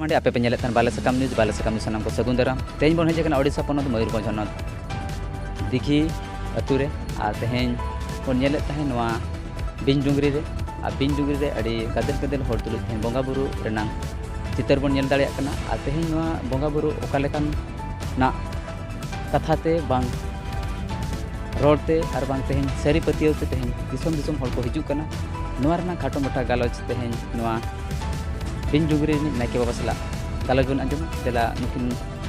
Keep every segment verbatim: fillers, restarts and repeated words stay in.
ᱱᱚᱰᱮ ᱟᱯᱮ ᱯᱮ ᱧᱮᱞᱮᱫ ᱛᱟᱦᱮᱱ ᱵᱟᱞᱮ ᱥᱟᱠᱟᱢ ᱱᱤᱭᱩᱡᱽ, ᱵᱟᱞᱮ ᱥᱟᱠᱟᱢ ᱱᱤᱭᱩᱡᱽ ᱥᱟᱱᱟᱢ ᱠᱚ ᱥᱟᱹᱜᱩᱱ ᱫᱟᱨᱟᱢ᱾ ᱛᱮᱦᱮᱧ ᱵᱚᱱ ᱦᱮᱡ ᱟᱠᱟᱱᱟ ᱳᱰᱤᱥᱟ ᱯᱚᱱᱚᱛ ᱢᱚᱭᱩᱨᱵᱷᱚᱸᱡᱽ ᱦᱚᱱᱚᱛ ᱫᱤᱜᱷᱤ ᱟᱹᱛᱩ ᱨᱮ, ᱟᱨ ᱛᱮᱦᱮᱧ ᱵᱚᱱ ᱧᱮᱞᱮᱫ ᱛᱟᱦᱮᱸ ᱱᱚᱣᱟ ᱵᱤᱧ ᱰᱩᱝᱨᱤ ᱨᱮ᱾ ᱟᱨ ᱵᱤᱧ ᱰᱩᱝᱨᱤ ᱨᱮ ᱟᱹᱰᱤ ᱜᱟᱫᱮᱞ ᱜᱟᱫᱮᱞ ᱦᱚᱲ ᱛᱩᱞᱩᱡ ᱛᱮᱦᱮᱧ ᱵᱚᱸᱜᱟ ᱵᱩᱨᱩ ᱨᱮᱱᱟᱝ ᱪᱤᱛᱟᱹᱨ ᱵᱚᱱ ᱧᱮᱞ ᱫᱟᱲᱮᱭᱟᱜ ᱠᱟᱱᱟ᱾ ᱟᱨ ᱛᱮᱦᱮᱧ ᱱᱚᱣᱟ ᱵᱚᱸᱜᱟ ᱵᱩᱨᱩ ᱚᱠᱟ ᱞᱮᱠᱟᱱᱟᱜ ᱠᱟᱛᱷᱟ ᱛᱮ ᱵᱟᱝ ᱨᱚᱲ ᱛᱮ ᱟᱨ ᱵᱟᱝ ᱛᱮᱦᱮᱧ ᱥᱟᱹᱨᱤ ᱯᱟᱹᱛᱭᱟᱹᱣ ᱛᱮ ᱛᱮᱦᱮᱧ ᱫᱤᱥᱚᱢ ᱫᱤᱥᱚᱢ ᱦᱚᱲ ᱠᱚ ᱦᱤᱡᱩᱜ ᱠᱟᱱᱟ, ᱱᱚᱣᱟ ᱨᱮᱱᱟᱜ ᱠᱷᱟᱴᱚ ᱢᱟᱴᱷᱟ ᱜᱟᱞᱚᱪ ᱛᱮᱦᱮᱧ ᱱᱚᱣᱟ ᱵᱤᱧ ᱰᱩᱝᱨᱤ ᱨᱤᱱᱤᱡ ᱱᱟᱭᱠᱮ ᱵᱟᱵᱟ ᱥᱟᱞᱟᱜ ᱜᱟᱞᱚᱪ ᱵᱚᱱ ᱟᱸᱡᱚᱢᱟ᱾ ᱫᱮᱞᱟ ᱱᱩᱠᱤᱱ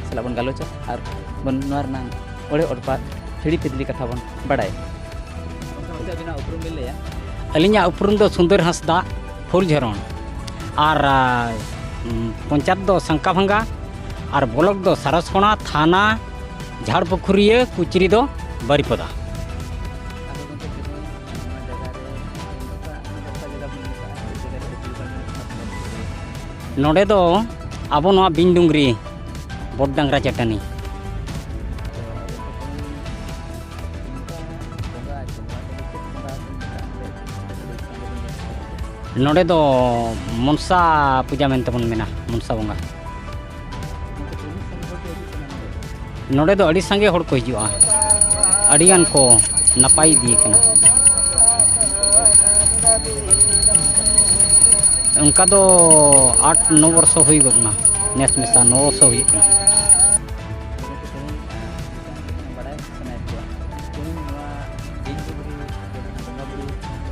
ᱥᱟᱞᱟᱜ ᱵᱚᱱ ᱜᱟᱞᱚᱪᱟ ᱟᱨ ᱵᱚᱱ ᱱᱚᱣᱟ ᱨᱮᱱᱟᱝ ᱚᱲᱮ ᱚᱲᱯᱟᱛ ᱯᱷᱤᱲᱤ ᱯᱤᱫᱽᱞᱤ ᱠᱟᱛᱷᱟ ᱵᱚᱱ ᱵᱟᱲᱟᱭᱟ᱾ ᱜᱚᱢᱠᱮ, ᱟᱹᱵᱤᱱᱟᱜ ᱩᱯᱨᱩᱢ ᱵᱤᱱ ᱞᱟᱹᱭᱟ? ᱟᱹᱞᱤᱧᱟᱜ ᱩᱯᱨᱩᱢ ᱫᱚ ᱥᱩᱱᱫᱚᱨ ᱦᱟᱸᱥᱫᱟ, ᱯᱷᱩᱞ ᱡᱷᱚᱨᱚᱱ, ᱟᱨ ᱟ, ᱩᱢ, ᱯᱚᱧᱪᱟᱭᱮᱛ ᱫᱚ ᱥᱟᱝᱠᱟᱵᱷᱟᱝᱜᱟ, ᱟᱨ ᱵᱞᱚᱠ ᱫᱚ ᱥᱟᱨᱚᱥᱠᱳᱱᱟ, ᱛᱷᱟᱱᱟ ᱡᱷᱟᱲᱯᱩᱠᱷᱩᱨᱤᱭᱟᱹ, ᱠᱩᱪᱨᱤ ᱫᱚ ᱵᱟᱨᱤᱯᱚᱫᱟ᱾ ᱱᱚᱰᱮ ᱫᱚ ᱟᱵᱚ ᱱᱚᱣᱟ ᱵᱤᱧ ᱰᱩᱝᱨᱤ ᱵᱚᱰ ᱰᱟᱝᱨᱟ ᱪᱟᱹᱴᱟᱹᱱᱤ᱾ ᱱᱚᱰᱮ ᱫᱚ ᱢᱚᱱᱥᱟ ᱯᱩᱡᱟ ᱢᱮᱱᱛᱮ ᱵᱚᱱ ᱢᱮᱱᱟ, ᱢᱚᱱᱥᱟ ᱵᱚᱸᱜᱟ᱾ ᱱᱚᱰᱮ ᱫᱚ ᱟᱹᱰᱤ ᱥᱟᱸᱜᱮ ᱦᱚᱲ ᱠᱚ ᱦᱤᱡᱩᱜᱼᱟ, ᱟᱹᱰᱤᱜᱟᱱ ᱠᱚ ᱱᱟᱯᱟᱭ ᱤᱫᱤ ᱠᱟᱱᱟ᱾ ᱚᱱᱠᱟ ᱫᱚ ᱟᱴ ᱱᱚ ᱵᱚᱨᱥᱚ ᱦᱩᱭ ᱜᱚᱫ ᱮᱱᱟ, ᱱᱮᱥ ᱢᱮᱥᱟ ᱱᱚ ᱵᱚᱨᱥᱚ ᱦᱩᱭᱩᱜ ᱠᱟᱱᱟ᱾ ᱵᱟᱲᱟᱭ ᱥᱟᱱᱟᱭᱮᱫ ᱠᱚᱣᱟ, ᱛᱮᱦᱮᱧ ᱱᱚᱣᱟ ᱵᱤᱧ ᱰᱩᱝᱨᱤ ᱵᱚᱸᱜᱟ ᱵᱩᱨᱩ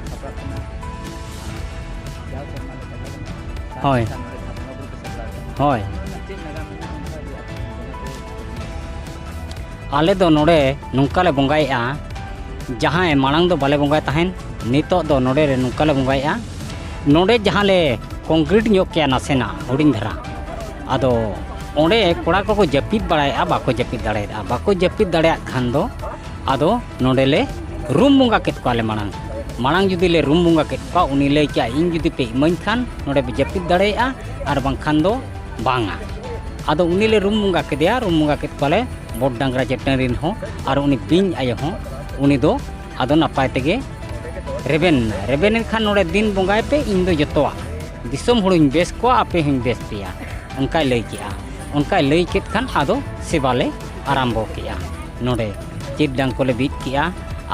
ᱥᱟᱯᱲᱟᱜ ᱠᱟᱱᱟ, ᱡᱟᱣ ᱥᱮᱨᱢᱟ ᱞᱮᱠᱟ ᱜᱮ ᱦᱳᱭ᱾ ᱥᱟᱱᱛᱟᱲ ᱱᱚᱰᱮ ᱡᱟᱦᱟᱸ ᱵᱚᱸᱜᱟ ᱵᱩᱨᱩ ᱠᱚ ᱥᱟᱯᱲᱟᱣ ᱠᱟᱱᱟ, ᱦᱳᱭ᱾ ᱱᱚᱣᱟ ᱨᱮᱱᱟᱜ ᱪᱮᱫ ᱱᱟᱜᱟᱢ ᱢᱮᱱᱟᱜᱼᱟ, ᱚᱱᱠᱟ ᱡᱮ ᱟᱯᱮ ᱴᱷᱮᱱ ᱫᱚᱢᱮ ᱯᱮ ᱠᱩᱠᱞᱤᱭᱟ? ᱟᱞᱮ ᱫᱚ ᱱᱚᱰᱮ ᱱᱚᱝᱠᱟ ᱞᱮ ᱵᱚᱸᱜᱟᱭᱮᱫᱼᱟ, ᱡᱟᱦᱟᱸᱭ ᱢᱟᱲᱟᱝ ᱫᱚ ᱵᱟᱞᱮ ᱵᱚᱸᱜᱟᱭ ᱛᱟᱦᱮᱱ, ᱱᱤᱛᱚᱜ ᱫᱚ ᱱᱚᱰᱮ ᱨᱮ ᱱᱚᱝᱠᱟ ᱞᱮ ᱵᱚᱸᱜᱟᱭᱮᱫᱼᱟ᱾ ᱱᱚᱰᱮ ᱡᱟᱦᱟᱸ ᱞᱮ ᱠᱚᱝᱠᱨᱤᱴ ᱧᱚᱜ ᱠᱮᱜᱼᱟ ᱱᱟᱥᱮᱱᱟᱜ ᱦᱩᱰᱤᱧ ᱫᱷᱟᱨᱟ, ᱟᱫᱚ ᱚᱸᱰᱮ ᱠᱚᱲᱟ ᱠᱚᱠᱚ ᱡᱟᱹᱯᱤᱫ ᱵᱟᱲᱟᱭᱮᱫᱼᱟ, ᱵᱟᱠᱚ ᱡᱟᱹᱯᱤᱫ ᱫᱟᱲᱮᱭᱟᱫᱼᱟ᱾ ᱵᱟᱠᱚ ᱡᱟᱹᱯᱤᱫ ᱫᱟᱲᱮᱭᱟᱜ ᱠᱷᱟᱱ ᱫᱚ ᱟᱫᱚ ᱱᱚᱰᱮ ᱞᱮ ᱨᱩᱢ ᱵᱚᱸᱜᱟ ᱠᱮᱫ ᱠᱚᱣᱟ ᱞᱮ ᱢᱟᱲᱟᱝ᱾ ᱢᱟᱲᱟᱝ ᱡᱩᱫᱤ ᱞᱮ ᱨᱩᱢ ᱵᱚᱸᱜᱟ ᱠᱮᱫ ᱠᱚᱣᱟ, ᱩᱱᱤ ᱞᱟᱹᱭ ᱠᱮᱜᱼᱟ, "ᱤᱧ ᱡᱩᱫᱤ ᱯᱮ ᱤᱢᱟᱹᱧ ᱠᱷᱟᱱ ᱱᱚᱰᱮ ᱯᱮ ᱡᱟᱹᱯᱤᱫ ᱫᱟᱲᱮᱭᱟᱜᱼᱟ, ᱟᱨ ᱵᱟᱝᱠᱷᱟᱱ ᱫᱚ ᱵᱟᱝᱟ᱾" ᱟᱫᱚ ᱩᱱᱤ ᱞᱮ ᱨᱩᱢ ᱵᱚᱸᱜᱟ ᱠᱮᱫᱮᱭᱟ, ᱨᱩᱢ ᱵᱚᱸᱜᱟ ᱠᱮᱫ ᱠᱚᱣᱟᱞᱮ ᱵᱚᱰ ᱰᱟᱝᱨᱟ ᱪᱟᱹᱴᱟᱹᱱ ᱨᱤᱱ ᱦᱚᱸ, ᱟᱨ ᱩᱱᱤ ᱵᱤᱧ ᱟᱭᱳ ᱦᱚᱸ, ᱩᱱᱤ ᱫᱚ ᱟᱫᱚ ᱱᱟᱯᱟᱭ ᱛᱮᱜᱮ ᱨᱮᱵᱮᱱ ᱮᱱᱟ᱾ ᱨᱮᱵᱮᱱ ᱮᱱ ᱠᱷᱟᱱ ᱱᱚᱰᱮ ᱫᱤᱱ ᱵᱚᱸᱜᱟᱭ ᱯᱮ, ᱤᱧ ᱫᱚ ᱡᱚᱛᱚᱣᱟᱜ ᱫᱤᱥᱚᱢ ᱦᱚᱲᱤᱧ ᱵᱮᱥ ᱠᱚᱣᱟ, ᱟᱯᱮ ᱦᱚᱸᱧ ᱵᱮᱥ ᱯᱮᱭᱟ᱾ ᱚᱱᱠᱟᱭ ᱞᱟᱹᱭ ᱠᱮᱜᱼᱟ᱾ ᱚᱱᱠᱟᱭ ᱞᱟᱹᱭ ᱠᱮᱫ ᱠᱷᱟᱱ ᱟᱫᱚ ᱥᱮᱵᱟ ᱞᱮ ᱟᱨᱟᱢᱵᱚ ᱠᱮᱜᱼᱟ᱾ ᱱᱚᱰᱮ ᱪᱤᱨ ᱰᱟᱝ ᱠᱚᱞᱮ ᱵᱤᱫ ᱠᱮᱜᱼᱟ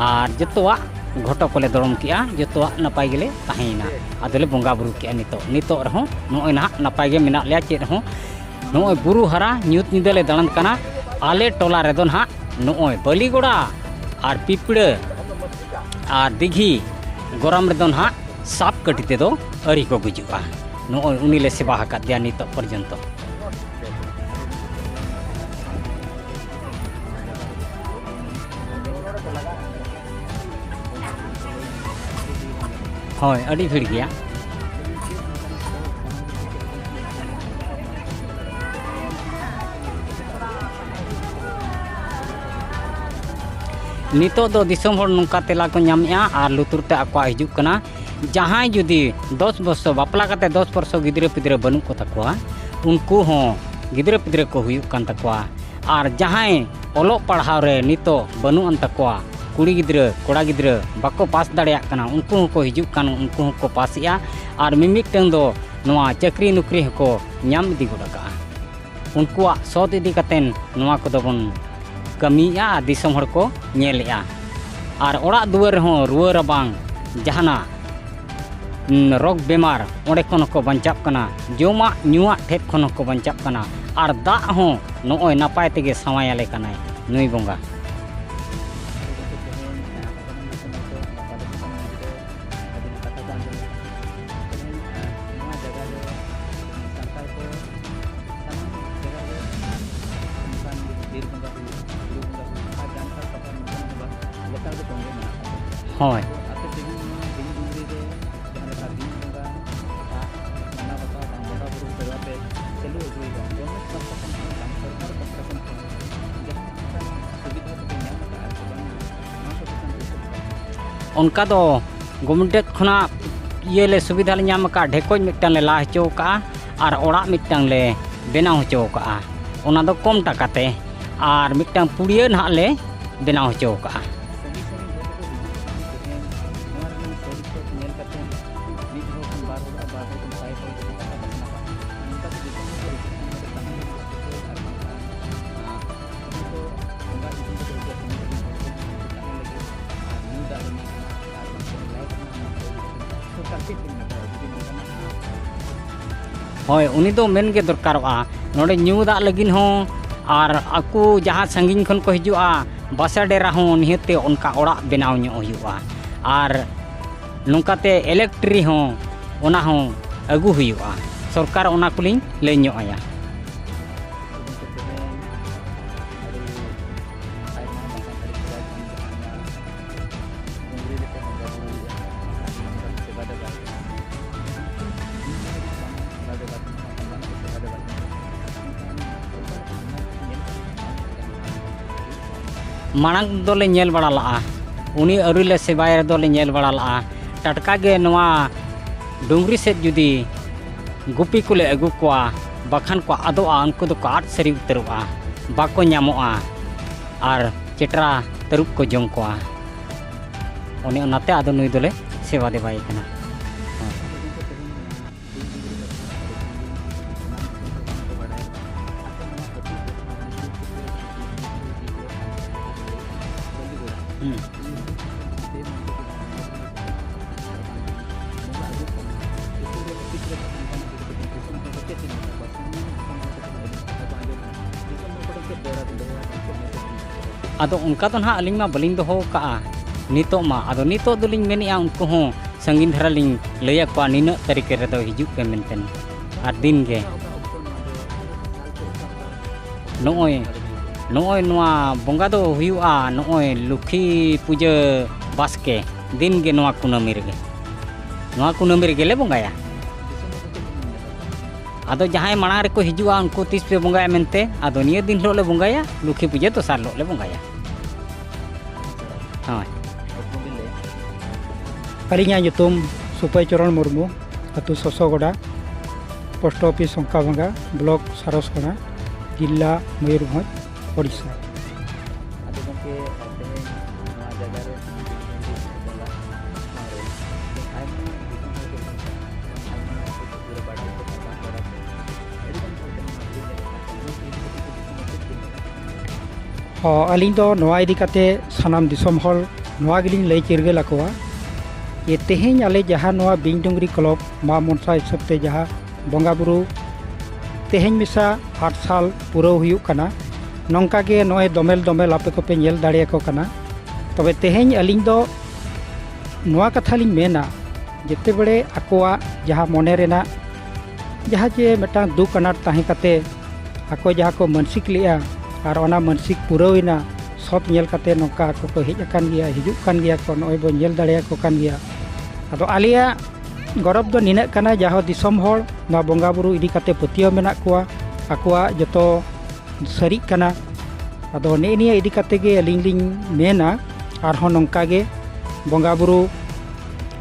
ᱟᱨ ᱡᱚᱛᱚᱣᱟᱜ ᱜᱷᱚᱴᱚ ᱠᱚᱞᱮ ᱫᱚᱲᱚᱢ ᱠᱮᱜᱼᱟ᱾ ᱡᱚᱛᱚᱣᱟᱜ ᱱᱟᱯᱟᱭ ᱜᱮᱞᱮ ᱛᱟᱦᱮᱸᱭᱮᱱᱟ᱾ ᱟᱫᱚᱞᱮ ᱵᱚᱸᱜᱟ ᱵᱩᱨᱩ ᱠᱮᱜᱼᱟ᱾ ᱱᱤᱛᱚᱜ, ᱱᱤᱛᱚᱜ ᱨᱮᱦᱚᱸ ᱱᱚᱜᱼᱚᱭ ᱱᱟᱦᱟᱜ ᱱᱟᱯᱟᱭ ᱜᱮ ᱢᱮᱱᱟᱜ ᱞᱮᱭᱟ᱾ ᱪᱮᱫ ᱦᱚᱸ ᱱᱚᱜᱼᱚᱭ ᱵᱩᱨᱩ ᱦᱟᱨᱟ ᱧᱩᱛ ᱧᱤᱫᱟᱹ ᱞᱮ ᱫᱟᱬᱟᱱ ᱠᱟᱱᱟ᱾ ᱟᱞᱮ ᱴᱚᱞᱟ ᱨᱮᱫᱚ ᱱᱟᱦᱟᱜ ᱱᱚᱜᱼᱚᱭ ᱵᱟᱹᱞᱤᱜᱚᱲᱟ ᱟᱨ ᱯᱤᱯᱲᱟᱹ ᱟᱨ ᱫᱤᱜᱷᱤ ᱜᱚᱨᱟᱢ ᱨᱮᱫᱚ ᱱᱟᱦᱟᱜ ᱥᱟᱯ ᱠᱟᱹᱴᱤ ᱛᱮᱫᱚ ᱟᱹᱣᱨᱤ ᱠᱚ ᱜᱩᱡᱩᱜᱼᱟ᱾ ᱱᱚᱜᱼᱚᱭ ᱩᱱᱤ ᱞᱮ ᱥᱮᱵᱟ ᱟᱠᱟᱫᱮᱭᱟ ᱱᱤᱛᱚᱜ ᱯᱚᱨᱡᱚᱱᱛᱚ᱾ ᱦᱳᱭ, ᱟᱹᱰᱤ ᱵᱷᱤᱲ ᱜᱮᱭᱟ᱾ ᱱᱤᱛᱚᱜ ᱫᱚ ᱫᱤᱥᱚᱢ ᱦᱚᱲ ᱱᱚᱝᱠᱟ ᱛᱮᱞᱟ ᱠᱚ ᱧᱟᱢᱮᱜᱼᱟ ᱟᱨ ᱞᱩᱛᱩᱨ ᱛᱮ ᱟᱠᱚᱣᱟᱜ ᱦᱤᱡᱩᱜ ᱠᱟᱱᱟ, ᱡᱟᱦᱟᱸᱭ ᱡᱩᱫᱤ ᱫᱚᱥ ᱵᱚᱨᱥᱚ, ᱵᱟᱯᱞᱟ ᱠᱟᱛᱮ ᱫᱚᱥ ᱵᱚᱨᱥᱚ ᱜᱤᱫᱽᱨᱟᱹ ᱯᱤᱫᱽᱨᱟᱹ ᱵᱟᱹᱱᱩᱜ ᱠᱚ ᱛᱟᱠᱚᱣᱟ, ᱩᱱᱠᱩ ᱦᱚᱸ ᱜᱤᱫᱽᱨᱟᱹ ᱯᱤᱫᱽᱨᱟᱹ ᱠᱚ ᱦᱩᱭᱩᱜ ᱠᱟᱱ ᱛᱟᱠᱚᱣᱟ᱾ ᱟᱨ ᱡᱟᱦᱟᱸᱭ ᱚᱞᱚᱜ ᱯᱟᱲᱦᱟᱣ ᱨᱮ ᱱᱤᱛᱚᱜ ᱵᱟᱹᱱᱩᱜ ᱟᱱ ᱛᱟᱠᱚᱣᱟ, ᱠᱩᱲᱤ ᱜᱤᱫᱽᱨᱟᱹ, ᱠᱚᱲᱟ ᱜᱤᱫᱽᱨᱟᱹ ᱵᱟᱠᱚ ᱯᱟᱥ ᱫᱟᱲᱮᱭᱟᱜ ᱠᱟᱱᱟ, ᱩᱱᱠᱩ ᱦᱚᱸᱠᱚ ᱦᱤᱡᱩᱜ ᱠᱟᱱ, ᱩᱱᱠᱩ ᱦᱚᱸᱠᱚ ᱯᱟᱥᱮᱜᱼᱟ᱾ ᱟᱨ ᱢᱤᱢᱤᱫᱴᱟᱹᱝ ᱫᱚ ᱱᱚᱣᱟ ᱪᱟᱹᱠᱨᱤ ᱱᱚᱠᱨᱤ ᱦᱚᱸᱠᱚ ᱧᱟᱢ ᱤᱫᱤ ᱜᱚᱫ ᱟᱠᱟᱜᱼᱟ᱾ ᱩᱱᱠᱩᱣᱟᱜ ᱥᱚᱛ ᱤᱫᱤ ᱠᱟᱛᱮᱱ ᱱᱚᱣᱟ ᱠᱚᱫᱚ ᱵᱚᱱ ᱠᱟᱹᱢᱤᱭᱮᱜᱼᱟ ᱟᱨ ᱫᱤᱥᱚᱢ ᱦᱚᱲ ᱠᱚ ᱧᱮᱞᱮᱜᱼᱟ᱾ ᱟᱨ ᱚᱲᱟᱜ ᱫᱩᱣᱟᱹᱨ ᱨᱮᱦᱚᱸ ᱨᱩᱣᱟᱹ ᱨᱟᱵᱟᱝ, ᱡᱟᱦᱟᱱᱟᱜ, ᱩᱸ, ᱨᱳᱜᱽ ᱵᱮᱢᱟᱨ, ᱚᱸᱰᱮ ᱠᱷᱚᱱ ᱦᱚᱸᱠᱚ ᱵᱟᱧᱪᱟᱜ ᱠᱟᱱᱟ᱾ ᱡᱚᱢᱟᱜ ᱧᱩᱣᱟᱜ ᱴᱷᱮᱫ ᱠᱷᱚᱱ ᱦᱚᱸᱠᱚ ᱵᱟᱧᱪᱟᱜ ᱠᱟᱱᱟ᱾ ᱟᱨ ᱫᱟᱜ ᱦᱚᱸ ᱱᱚᱜᱼᱚᱭ ᱱᱟᱯᱟᱭ ᱛᱮᱜᱮ ᱥᱟᱶᱟᱭᱟᱞᱮ ᱠᱟᱱᱟᱭ ᱱᱩᱭ ᱵᱚᱸᱜᱟ᱾ ᱟᱹᱵᱤᱱ ᱠᱟᱛᱷᱟ ᱠᱚ ᱟᱸᱡᱚᱢ ᱞᱮᱠᱷᱟᱱ, ᱛᱮᱦᱮᱧ, ᱟᱨ ᱱᱚᱣᱟ ᱡᱟᱭᱜᱟ ᱨᱮ ᱥᱟᱱᱛᱟᱲ ᱠᱚ ᱥᱟᱱᱟᱢ ᱡᱟᱭᱜᱟ ᱨᱮ ᱚᱱᱠᱟᱱ ᱵᱤᱨ ᱵᱚᱸᱜᱟ ᱦᱩᱭᱩᱜ, ᱵᱩᱨᱩ ᱵᱚᱸᱜᱟ ᱦᱩᱭᱩᱜ, ᱟᱨ ᱡᱟᱱᱛᱷᱟᱲ ᱯᱟᱛᱟ ᱱᱚᱝᱠᱟᱱ ᱵᱚᱸᱜᱟ ᱞᱮᱛᱟᱲ ᱜᱮ ᱛᱚᱸᱜᱮ ᱢᱮᱱᱟᱜ ᱛᱟᱵᱚᱱᱟ᱾ ᱦᱳᱭ᱾ ᱟᱯᱮ ᱛᱮᱦᱮᱧ ᱱᱚᱣᱟ ᱵᱤᱱ ᱰᱩᱝᱨᱤ ᱨᱮ ᱡᱟᱦᱟᱸ ᱞᱮᱠᱟ ᱵᱤᱱ ᱵᱚᱸᱜᱟ, ᱟᱨ ᱢᱟᱱᱟᱣ ᱵᱟᱛᱟᱣ ᱵᱟᱝ ᱵᱚᱸᱜᱟ ᱵᱩᱨᱩ ᱥᱮᱨᱣᱟ ᱯᱮ ᱪᱟᱹᱞᱩ ᱟᱹᱜᱩᱭᱮᱫᱟ, ᱜᱚᱵᱷᱚᱨᱱᱢᱮᱱᱴ ᱯᱟᱦᱴᱟ ᱠᱷᱚᱱ ᱦᱚᱸ ᱵᱟᱝ ᱥᱚᱨᱠᱟᱨ ᱯᱟᱦᱴᱟ ᱠᱷᱚᱱ ᱦᱚᱸ ᱡᱟᱦᱟᱸ ᱞᱮᱠᱟᱱ ᱥᱩᱵᱤᱫᱷᱟ ᱠᱚᱯᱮ ᱧᱟᱢ ᱟᱠᱟᱫᱼᱟ ᱥᱮ ᱵᱟᱝ, ᱱᱚᱣᱟ ᱠᱚ ᱪᱮᱛᱟᱱ ᱨᱮ ᱪᱮᱫ ᱞᱮᱠᱟ? ᱚᱱᱠᱟ ᱫᱚ ᱜᱚᱵᱷᱚᱨᱱᱢᱮᱱᱴ ᱠᱷᱚᱱᱟᱜ ᱤᱭᱟᱹ ᱞᱮ ᱥᱩᱵᱤᱫᱷᱟ ᱞᱮ ᱧᱟᱢ ᱟᱠᱟᱫᱼᱟ, ᱰᱷᱮᱠᱚᱡ ᱢᱤᱫᱴᱟᱝ ᱞᱮ ᱞᱟ ᱦᱚᱪᱚ ᱟᱠᱟᱫᱼᱟ ᱟᱨ ᱚᱲᱟᱜ ᱢᱤᱫᱴᱟᱝ ᱞᱮ ᱵᱮᱱᱟᱣ ᱦᱚᱪᱚ ᱟᱠᱟᱫᱼᱟ᱾ ᱚᱱᱟ ᱫᱚ ᱠᱚᱢ ᱴᱟᱠᱟ ᱛᱮ, ᱟᱨ ᱢᱤᱫᱴᱟᱝ ᱯᱩᱲᱤᱭᱟᱹ ᱱᱟᱦᱟᱜ ᱞᱮ ᱵᱮᱱᱟᱣ ᱦᱚᱪᱚ ᱟᱠᱟᱫᱼᱟ᱾ ᱥᱟᱺᱜᱤᱧ ᱥᱟᱺᱜᱤᱧ ᱦᱚᱲ ᱠᱚᱠᱚ ᱦᱤᱡᱩᱜ ᱠᱟᱱᱟ ᱛᱮᱦᱮᱧ ᱱᱚᱣᱟ ᱨᱮᱱᱟᱜ ᱥᱟᱹᱨᱤ ᱥᱚᱛ ᱧᱮᱞ ᱠᱟᱛᱮ ᱢᱤᱫ ᱦᱚᱲ ᱠᱷᱚᱱ ᱵᱟᱨ ᱦᱚᱲ ᱟᱨ ᱵᱟᱨ ᱦᱚᱲ ᱠᱷᱚᱱ ᱥᱟᱭ ᱦᱚᱲ ᱠᱚ ᱠᱟᱛᱷᱟ ᱵᱟᱛᱨᱟ ᱠᱟᱱᱟ᱾ ᱱᱚᱝᱠᱟ ᱛᱮ ᱡᱚᱛᱚ ᱦᱚᱲ ᱠᱚ ᱦᱳᱭ, ᱩᱱᱤ ᱫᱚ ᱢᱮᱱ ᱜᱮ ᱫᱚᱨᱠᱟᱨᱚᱜᱼᱟ᱾ ᱱᱚᱰᱮ ᱧᱩ ᱫᱟᱜ ᱞᱟᱹᱜᱤᱫ ᱦᱚᱸ ᱟᱨ ᱟᱠᱚ ᱡᱟᱦᱟᱸ ᱥᱟᱺᱜᱤᱧ ᱠᱷᱚᱱ ᱠᱚ ᱦᱤᱡᱩᱜᱼᱟ, ᱵᱟᱥᱟ ᱰᱮᱨᱟ ᱦᱚᱸ ᱱᱤᱦᱟᱹᱛ ᱛᱮ ᱚᱱᱠᱟ ᱚᱲᱟᱜ ᱵᱮᱱᱟᱣ ᱧᱚᱜ ᱦᱩᱭᱩᱜᱼᱟ᱾ ᱟᱨ ᱱᱚᱝᱠᱟᱛᱮ ᱤᱞᱮᱠᱴᱨᱤ ᱦᱚᱸ, ᱚᱱᱟ ᱦᱚᱸ ᱟᱹᱜᱩ ᱦᱩᱭᱩᱜᱼᱟ᱾ ᱥᱚᱨᱠᱟᱨ ᱚᱱᱟ ᱠᱚᱞᱤᱧ ᱞᱟᱹᱭ ᱧᱚᱜ ᱟᱭᱟ᱾ ᱢᱟᱲᱟᱝ ᱫᱚᱞᱮ ᱧᱮᱞ ᱵᱟᱲᱟ ᱞᱟᱜᱼᱟ, ᱩᱱᱤ ᱟᱹᱣᱨᱤ ᱞᱮ ᱥᱮᱵᱟᱭ ᱨᱮᱫᱚ ᱞᱮ ᱧᱮᱞ ᱵᱟᱲᱟ ᱞᱟᱜᱼᱟ᱾ ᱴᱟᱴᱠᱟ ᱜᱮ ᱱᱚᱣᱟ ᱰᱩᱝᱨᱤ ᱥᱮᱫ ᱡᱩᱫᱤ ᱜᱩᱯᱤ ᱠᱚᱞᱮ ᱟᱹᱜᱩ ᱠᱚᱣᱟ, ᱵᱟᱠᱷᱟᱱ ᱠᱚ ᱟᱫᱚᱜᱼᱟ, ᱩᱱᱠᱩ ᱫᱚᱠᱚ ᱟᱫ ᱥᱟᱹᱨᱤ ᱩᱛᱟᱹᱨᱚᱜᱼᱟ, ᱵᱟᱠᱚ ᱧᱟᱢᱚᱜᱼᱟ᱾ ᱟᱨ ᱪᱮᱴᱨᱟ ᱛᱟᱹᱨᱩᱵ ᱠᱚ ᱡᱚᱢ ᱠᱚᱣᱟ᱾ ᱚᱱᱮ ᱚᱱᱟᱛᱮ ᱟᱫᱚ ᱱᱩᱭ ᱫᱚᱞᱮ ᱥᱮᱵᱟ ᱫᱮᱵᱟᱭᱮ ᱠᱟᱱᱟ᱾ ᱦᱩᱸ᱾ ᱟᱫᱚ ᱚᱱᱠᱟ ᱫᱚ ᱱᱟᱦᱟᱜ ᱟᱹᱞᱤᱧ ᱢᱟ ᱵᱟᱹᱞᱤᱧ ᱫᱚᱦᱚ ᱟᱠᱟᱜᱼᱟ ᱱᱤᱛᱚᱜ ᱢᱟ᱾ ᱟᱫᱚ ᱱᱤᱛᱚᱜ ᱫᱚᱞᱤᱧ ᱢᱮᱱᱮᱫᱼᱟ, ᱩᱱᱠᱩ ᱦᱚᱸ ᱥᱟᱺᱜᱤᱧ ᱫᱷᱟᱨᱟ ᱞᱤᱧ ᱞᱟᱹᱭ ᱟᱠᱚᱣᱟ, ᱱᱤᱱᱟᱹᱜ ᱛᱟᱹᱨᱤᱠᱷ ᱨᱮᱫᱚ ᱦᱤᱡᱩᱜ ᱯᱮ ᱢᱮᱱᱛᱮ, ᱟᱨ ᱫᱤᱱ ᱜᱮ᱾ ᱱᱚᱜᱼᱚᱭ, ᱱᱚᱜᱼᱚᱭ ᱱᱚᱣᱟ ᱵᱚᱸᱜᱟ ᱫᱚ ᱦᱩᱭᱩᱜᱼᱟ ᱱᱚᱜᱼᱚᱭ ᱞᱩᱠᱠᱷᱤ ᱯᱩᱡᱟᱹ ᱵᱟᱥᱠᱮ, ᱫᱤᱱ ᱜᱮ ᱱᱚᱣᱟ ᱠᱩᱱᱟᱹᱢᱤ ᱨᱮᱜᱮ, ᱱᱚᱣᱟ ᱠᱩᱱᱟᱹᱢᱤ ᱨᱮᱜᱮ ᱞᱮ ᱵᱚᱸᱜᱟᱭᱟ᱾ ᱟᱫᱚ ᱡᱟᱦᱟᱸᱭ ᱢᱟᱲᱟᱝ ᱨᱮᱠᱚ ᱦᱤᱡᱩᱜᱼᱟ, ᱩᱱᱠᱩ ᱛᱤᱥ ᱯᱮ ᱵᱚᱸᱜᱟᱭᱟ ᱢᱮᱱᱛᱮ, ᱟᱫᱚ ᱱᱤᱭᱟᱹ ᱫᱤᱱ ᱦᱤᱞᱳᱜ ᱞᱮ ᱵᱚᱸᱜᱟᱭᱟ, ᱞᱩᱠᱠᱷᱤ ᱯᱩᱡᱟᱹ ᱫᱚᱥᱟᱨ ᱦᱤᱞᱳᱜ ᱞᱮ ᱵᱚᱸᱜᱟᱭᱟ᱾ ᱦᱳᱭ᱾ ᱟᱹᱞᱤᱧᱟᱜ ᱧᱩᱛᱩᱢ ᱥᱩᱯᱟᱹᱭ ᱪᱚᱨᱚᱬ ᱢᱩᱨᱢᱩ, ᱟᱹᱛᱩ ᱥᱚᱥᱚᱜᱚᱰᱟ, ᱯᱳᱥᱴ ᱚᱯᱷᱤᱥ ᱥᱚᱝᱠᱟᱵᱷᱟᱸᱜᱟ, ᱵᱞᱚᱠ ᱥᱟᱨᱚᱥᱠᱚᱬᱟ, ᱡᱤᱞᱟ ᱢᱚᱭᱩᱨᱵᱷᱚᱸᱡᱽ, ᱳᱰᱤᱥᱟ᱾ ᱟᱫᱚ ᱜᱚᱢᱠᱮ, ᱛᱮᱦᱮᱧ ᱱᱚᱣᱟ ᱡᱟᱭᱜᱟ ᱨᱮ ᱵᱚᱸᱜᱟ ᱴᱷᱟᱶ ᱨᱮ ᱟᱭᱢᱟ ᱫᱤᱥᱚᱢ ᱦᱚᱲ ᱠᱚ ᱥᱟᱶᱛᱮ ᱟᱭᱢᱟ ᱟᱹᱛᱩ ᱯᱩᱨᱟᱹ ᱵᱟᱰᱟᱭ ᱠᱚ ᱵᱟᱝ ᱵᱟᱰᱟᱭ ᱠᱚ ᱟᱹᱰᱤᱜᱟᱱ ᱦᱚᱲ ᱛᱮᱦᱮᱧ ᱱᱚᱣᱟ ᱵᱤᱨ ᱨᱮ ᱢᱮᱱᱟᱜ ᱠᱚᱣᱟ᱾ ᱱᱚᱣᱟ ᱠᱚ ᱤᱫᱤ ᱠᱟᱛᱮ ᱫᱤᱥᱚᱢ ᱦᱚᱲ ᱪᱮᱫ ᱵᱤᱱ ᱢᱮᱱᱟ? ᱦᱚᱸ, ᱟᱹᱞᱤᱧ ᱫᱚ ᱱᱚᱣᱟ ᱤᱫᱤ ᱠᱟᱛᱮ ᱥᱟᱱᱟᱢ ᱫᱤᱥᱚᱢ ᱦᱚᱲ ᱱᱚᱣᱟ ᱜᱮᱞᱤᱧ ᱞᱟᱹᱭ ᱪᱤᱨᱜᱟᱹᱞ ᱟᱠᱚᱣᱟ ᱡᱮ ᱛᱮᱦᱮᱧ ᱟᱞᱮ ᱡᱟᱦᱟᱸ ᱱᱚᱣᱟ ᱵᱤᱧ ᱰᱩᱝᱨᱤ ᱠᱞᱚᱵᱽ ᱢᱟ ᱢᱚᱱᱥᱟ ᱦᱤᱥᱟᱹᱵ ᱛᱮ ᱡᱟᱦᱟᱸ ᱵᱚᱸᱜᱟ ᱵᱩᱨᱩ ᱛᱮᱦᱮᱧ ᱢᱮᱥᱟ ᱟᱴ ᱥᱟᱞ ᱯᱩᱨᱟᱹᱣ ᱦᱩᱭᱩᱜ ᱠᱟᱱᱟ᱾ ᱱᱚᱝᱠᱟ ᱜᱮ ᱱᱚᱜᱼᱚᱭ ᱫᱚᱢᱮᱞ ᱫᱚᱢᱮᱞ ᱟᱯᱮ ᱠᱚᱯᱮ ᱧᱮᱞ ᱫᱟᱲᱮᱭᱟᱠᱚ ᱠᱟᱱᱟ᱾ ᱛᱚᱵᱮ ᱛᱮᱦᱮᱧ ᱟᱹᱞᱤᱧ ᱫᱚ ᱱᱚᱣᱟ ᱠᱟᱛᱷᱟ ᱞᱤᱧ ᱢᱮᱱᱟ, ᱡᱮᱛᱮ ᱵᱮᱲᱮ ᱟᱠᱚᱣᱟᱜ ᱡᱟᱦᱟᱸ ᱢᱚᱱᱮ ᱨᱮᱱᱟᱜ ᱡᱟᱦᱟᱸ ᱡᱮ ᱢᱤᱫᱴᱟᱝ ᱫᱩᱠ ᱟᱱᱟᱴ ᱛᱟᱦᱮᱸ ᱠᱟᱛᱮ ᱟᱠᱚ ᱡᱟᱦᱟᱸ ᱠᱚ ᱢᱟᱹᱱᱥᱤᱠ ᱞᱮᱜᱼᱟ, ᱟᱨ ᱚᱱᱟ ᱢᱟᱹᱱᱥᱤᱠ ᱯᱩᱨᱟᱹᱣ ᱮᱱᱟ, ᱥᱚᱛ ᱧᱮᱞ ᱠᱟᱛᱮ ᱱᱚᱝᱠᱟ ᱟᱠᱚ ᱠᱚ ᱦᱮᱡ ᱟᱠᱟᱱ ᱜᱮᱭᱟ, ᱦᱤᱡᱩᱜ ᱠᱟᱱ ᱜᱮᱭᱟ ᱠᱚ, ᱱᱚᱜᱼᱚᱭ ᱵᱚᱱ ᱧᱮᱞ ᱫᱟᱲᱮᱭᱟᱠᱚ ᱠᱟᱱ ᱜᱮᱭᱟ᱾ ᱟᱫᱚ ᱟᱞᱮᱭᱟᱜ ᱜᱚᱨᱚᱵᱽ ᱫᱚ ᱱᱤᱱᱟᱹᱜ ᱠᱟᱱᱟ, ᱡᱟᱦᱳ ᱫᱤᱥᱚᱢ ᱦᱚᱲ ᱱᱚᱣᱟ ᱵᱚᱸᱜᱟ ᱵᱩᱨᱩ ᱤᱫᱤ ᱠᱟᱛᱮ ᱯᱟᱹᱛᱭᱟᱹᱣ ᱢᱮᱱᱟᱜ ᱠᱚᱣᱟ, ᱟᱠᱚᱣᱟᱜ ᱡᱚᱛᱚ ᱥᱟᱹᱨᱤᱜ ᱠᱟᱱᱟ᱾ ᱟᱫᱚ ᱱᱮᱜᱼᱮ ᱱᱤᱭᱟᱹ ᱤᱫᱤ ᱠᱟᱛᱮ ᱜᱮ ᱟᱹᱞᱤᱧ ᱞᱤᱧ ᱢᱮᱱᱟ, ᱟᱨᱦᱚᱸ ᱱᱚᱝᱠᱟ ᱜᱮ ᱵᱚᱸᱜᱟ ᱵᱩᱨᱩ,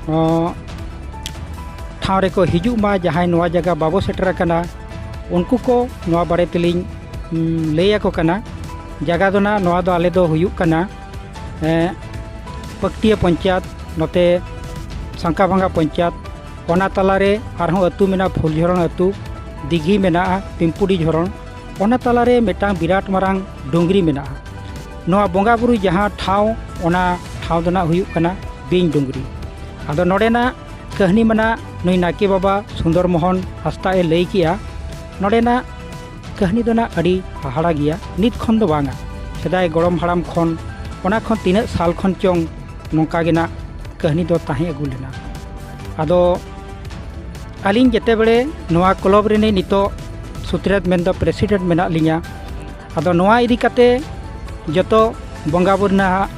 ᱚᱸ, ᱴᱷᱟᱶ ᱨᱮᱠᱚ ᱦᱤᱡᱩᱜ ᱢᱟ, ᱡᱟᱦᱟᱸᱭ ᱱᱚᱣᱟ ᱡᱟᱭᱜᱟ ᱵᱟᱵᱚ ᱥᱮᱴᱮᱨ ᱟᱠᱟᱱᱟ, ᱩᱱᱠᱩ ᱠᱚ ᱱᱚᱣᱟ ᱵᱟᱨᱮ ᱛᱮᱞᱤᱧ, ᱩᱸ, ᱞᱟᱹᱭ ᱟᱠᱚ ᱠᱟᱱᱟ᱾ ᱡᱟᱭᱜᱟ ᱫᱚ ᱱᱟᱜ ᱱᱚᱣᱟ ᱫᱚ ᱟᱞᱮ ᱫᱚ ᱦᱩᱭᱩᱜ ᱠᱟᱱᱟ, ᱮᱸ, ᱯᱟᱹᱠᱴᱤᱭᱟᱹ ᱯᱚᱧᱪᱟᱭᱮᱛ, ᱱᱚᱛᱮ ᱥᱟᱝᱠᱟᱵᱷᱟᱸᱜᱟ ᱯᱚᱧᱪᱟᱭᱮᱛ, ᱚᱱᱟ ᱛᱟᱞᱟᱨᱮ ᱟᱨᱦᱚᱸ ᱟᱹᱛᱩ ᱢᱮᱱᱟᱜᱼᱟ, ᱯᱷᱩᱞᱡᱷᱚᱨᱚᱱ ᱟᱹᱛᱩ, ᱫᱤᱜᱷᱤ ᱢᱮᱱᱟᱜᱼᱟ, ᱯᱤᱢᱯᱩᱰᱤ ᱡᱷᱚᱨᱚᱱ, ᱚᱱᱟ ᱛᱟᱞᱟᱨᱮ ᱢᱤᱫᱴᱟᱝ ᱵᱤᱨᱟᱴ ᱢᱟᱨᱟᱝ ᱰᱩᱝᱨᱤ ᱢᱮᱱᱟᱜᱼᱟ᱾ ᱱᱚᱣᱟ ᱵᱚᱸᱜᱟ ᱵᱩᱨᱩ ᱡᱟᱦᱟᱸ ᱴᱷᱟᱶ, ᱚᱱᱟ ᱴᱷᱟᱶ ᱫᱚ ᱱᱟᱜ ᱦᱩᱭᱩᱜ ᱠᱟᱱᱟ ᱵᱤᱧ ᱰᱩᱝᱨᱤ᱾ ᱟᱫᱚ ᱱᱚᱰᱮᱱᱟᱜ ᱠᱟᱹᱦᱱᱤ ᱢᱟ ᱱᱟᱜ ᱱᱩᱭ ᱱᱟᱭᱠᱮ ᱵᱟᱵᱟ ᱥᱩᱱᱫᱚᱨ ᱢᱳᱦᱚᱱ ᱦᱟᱸᱥᱫᱟ ᱮ ᱞᱟᱹᱭ ᱠᱮᱜᱼᱟ᱾ ᱱᱚᱰᱮᱱᱟᱜ ᱠᱟᱹᱦᱱᱤ ᱫᱚ ᱱᱟᱜ ᱟᱹᱰᱤ ᱦᱟᱦᱟᱲᱟ ᱜᱮᱭᱟ, ᱱᱤᱛ ᱠᱷᱚᱱ ᱫᱚ ᱵᱟᱝᱟ, ᱥᱮᱫᱟᱭ ᱜᱚᱲᱚᱢ ᱦᱟᱲᱟᱢ ᱠᱷᱚᱱ, ᱚᱱᱟ ᱠᱷᱚᱱ ᱛᱤᱱᱟᱹᱜ ᱥᱟᱞ ᱠᱷᱚᱱ ᱪᱚᱝ ᱱᱚᱝᱠᱟ ᱜᱮ ᱱᱟᱜ ᱠᱟᱹᱦᱱᱤ ᱫᱚ ᱛᱟᱦᱮᱸ ᱟᱹᱜᱩ ᱞᱮᱱᱟ᱾ ᱟᱫᱚ ᱟᱹᱞᱤᱧ ᱡᱮᱛᱮ ᱵᱮᱲᱮ ᱱᱚᱣᱟ ᱠᱞᱟᱵᱽ ᱨᱤᱱᱤᱡ ᱱᱤᱛᱚᱜ ᱥᱩᱛᱨᱮᱛ ᱢᱮᱱᱫᱚ ᱯᱨᱮᱥᱤᱰᱮᱱᱴ ᱢᱮᱱᱟᱜ ᱞᱤᱧᱟ᱾ ᱟᱫᱚ ᱱᱚᱣᱟ ᱤᱫᱤ ᱠᱟᱛᱮ ᱡᱚᱛᱚ ᱵᱚᱸᱜᱟ ᱵᱩᱨᱩ ᱨᱮᱱᱟᱜ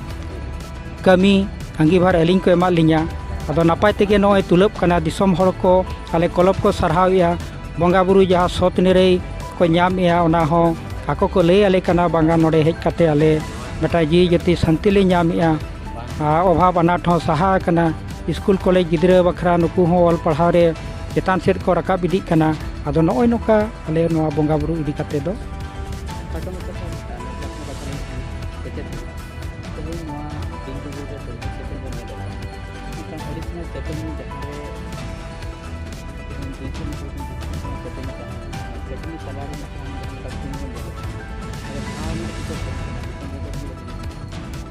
ᱠᱟᱹᱢᱤ ᱟᱺᱜᱤᱵᱷᱟᱨ ᱟᱹᱞᱤᱧ ᱠᱚ ᱮᱢᱟᱫ ᱞᱤᱧᱟ᱾ ᱟᱫᱚ ᱱᱟᱯᱟᱭ ᱛᱮᱜᱮ ᱱᱚᱜᱼᱚᱭ ᱛᱩᱞᱟᱹᱵ ᱠᱟᱱᱟ, ᱫᱤᱥᱚᱢ ᱦᱚᱲ ᱠᱚ ᱟᱞᱮ ᱠᱞᱟᱵᱽ ᱠᱚ ᱥᱟᱨᱦᱟᱣᱮᱫᱼᱟ, ᱵᱚᱸᱜᱟ ᱵᱩᱨᱩ ᱡᱟᱦᱟᱸ ᱥᱚᱛ ᱱᱤᱨᱟᱹᱭ ᱠᱚ ᱧᱟᱢᱮᱫᱼᱟ, ᱚᱱᱟ ᱦᱚᱸ ᱟᱠᱚ ᱠᱚ ᱞᱟᱹᱭ ᱟᱞᱮ ᱠᱟᱱᱟ, ᱵᱟᱝᱟ ᱱᱚᱰᱮ ᱦᱮᱡ ᱠᱟᱛᱮ ᱟᱞᱮ ᱢᱤᱫᱴᱟᱝ ᱡᱤᱣᱤ ᱡᱟᱹᱛᱤ ᱥᱟᱱᱛᱤ ᱞᱮ ᱧᱟᱢᱮᱫᱼᱟ, ᱟᱨ ᱚᱵᱷᱟᱵᱽ ᱟᱱᱟᱴ ᱦᱚᱸ ᱥᱟᱦᱟ ᱟᱠᱟᱱᱟ, ᱥᱠᱩᱞ ᱠᱚᱞᱮᱡᱽ ᱜᱤᱫᱽᱨᱟᱹ ᱵᱟᱠᱷᱨᱟ ᱱᱩᱠᱩ ᱦᱚᱸ ᱚᱞ ᱯᱟᱲᱦᱟᱣ ᱨᱮ ᱪᱮᱛᱟᱱ ᱥᱮᱫ ᱠᱚ ᱨᱟᱠᱟᱵ ᱤᱫᱤᱜ ᱠᱟᱱᱟ᱾ ᱟᱫᱚ ᱱᱚᱜᱼᱚᱭ ᱱᱚᱝᱠᱟ ᱟᱞᱮ ᱱᱚᱣᱟ ᱵᱚᱸᱜᱟ ᱵᱩᱨᱩ ᱤᱫᱤ ᱠᱟᱛᱮ ᱫᱚ᱾ ᱠᱷᱟᱴᱚ ᱢᱟᱪᱷᱟ ᱛᱮ ᱟᱨ ᱢᱤᱫ ᱠᱟᱛᱷᱟ ᱠᱟᱛᱷᱟ ᱞᱤᱧ ᱠᱮᱪᱮᱫ ᱮᱫᱟ᱾ ᱛᱮᱦᱮᱧ ᱱᱚᱣᱟ ᱵᱤᱧ ᱰᱩᱝᱨᱤ ᱨᱮ ᱛᱮᱦᱮᱧ ᱪᱮᱫ ᱵᱚᱱ ᱧᱮᱞᱮᱫ ᱠᱟᱱᱟ? ᱢᱤᱫᱴᱟᱝ ᱟᱹᱰᱤ ᱥᱮᱬᱟ ᱪᱟᱹᱴᱟᱹᱱᱤ, ᱡᱟᱦᱟᱸ ᱨᱮ ᱛᱮᱦᱮᱧ ᱵᱤᱧ ᱰᱩᱝᱨᱤ ᱨᱮ ᱪᱟᱹᱴᱟᱹᱱᱤ ᱛᱟᱦᱮᱸ ᱠᱟᱱᱟ᱾ ᱪᱟᱹᱴᱟᱹᱱᱤ ᱛᱟᱞᱟ ᱨᱮ ᱢᱤᱫᱴᱟᱝ ᱡᱟᱦᱟᱸ ᱞᱮᱠᱟ ᱥᱤᱱ ᱵᱚᱱ ᱧᱮᱞᱮᱫ ᱠᱟᱱᱟ, ᱟᱫᱚ ᱱᱚᱣᱟ ᱨᱮᱱᱟᱜ ᱪᱤᱛᱟᱹᱨ ᱛᱟᱦᱮᱸ ᱠᱟᱱᱟ, ᱫᱤᱥᱚᱢ ᱨᱮ ᱧᱮᱞᱮᱫ ᱠᱟᱱᱟ᱾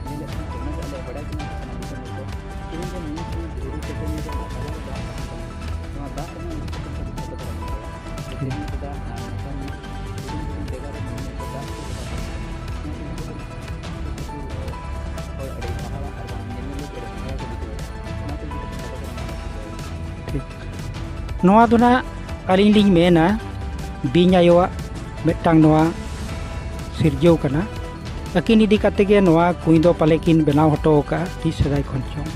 ᱧᱮᱞᱮᱫ ᱠᱟᱱᱟ ᱠᱚ, ᱚᱱᱟ ᱜᱮ ᱟᱞᱮᱭᱟᱜ ᱵᱟᱰᱟᱭ ᱥᱟᱱᱟ ᱠᱟᱱᱟ ᱫᱤᱥᱚᱢ ᱦᱚᱲ ᱠᱚ᱾ ᱛᱮᱦᱮᱧ ᱫᱚ ᱱᱤᱭᱟᱹ ᱥᱚᱢᱚᱭ ᱫᱷᱤᱨᱤ ᱪᱟᱹᱴᱟᱹᱱᱤ ᱨᱮ ᱛᱟᱞᱟ ᱨᱮ ᱫᱟᱜ ᱛᱟᱦᱮᱸ ᱠᱟᱱᱟ᱾ ᱱᱚᱣᱟ ᱫᱟᱜ ᱨᱮᱱᱟᱜ ᱧᱩᱛᱩᱢ ᱠᱟᱹᱴᱤᱡ ᱠᱟᱹᱴᱤᱡ ᱠᱟᱛᱷᱟ ᱵᱟᱲᱟᱭ ᱢᱮ᱾ ᱱᱚᱣᱟ ᱫᱚ ᱱᱟᱜ ᱟᱹᱞᱤᱧ ᱞᱤᱧ ᱢᱮᱱᱟ, ᱵᱤᱧ ᱟᱭᱳᱣᱟᱜ ᱢᱤᱫᱴᱟᱝ ᱱᱚᱣᱟ ᱥᱤᱨᱡᱟᱹᱣ ᱠᱟᱱᱟ᱾ ᱟᱹᱠᱤᱱ ᱤᱫᱤ ᱠᱟᱛᱮ ᱜᱮ ᱱᱚᱣᱟ ᱠᱩᱸᱧ ᱫᱚ ᱯᱟᱞᱮ ᱠᱤᱱ ᱵᱮᱱᱟᱣ ᱦᱚᱴᱚ ᱟᱠᱟᱫᱼᱟ ᱛᱤᱥ ᱥᱮᱫᱟᱭ ᱠᱷᱚᱱ ᱪᱚᱝ᱾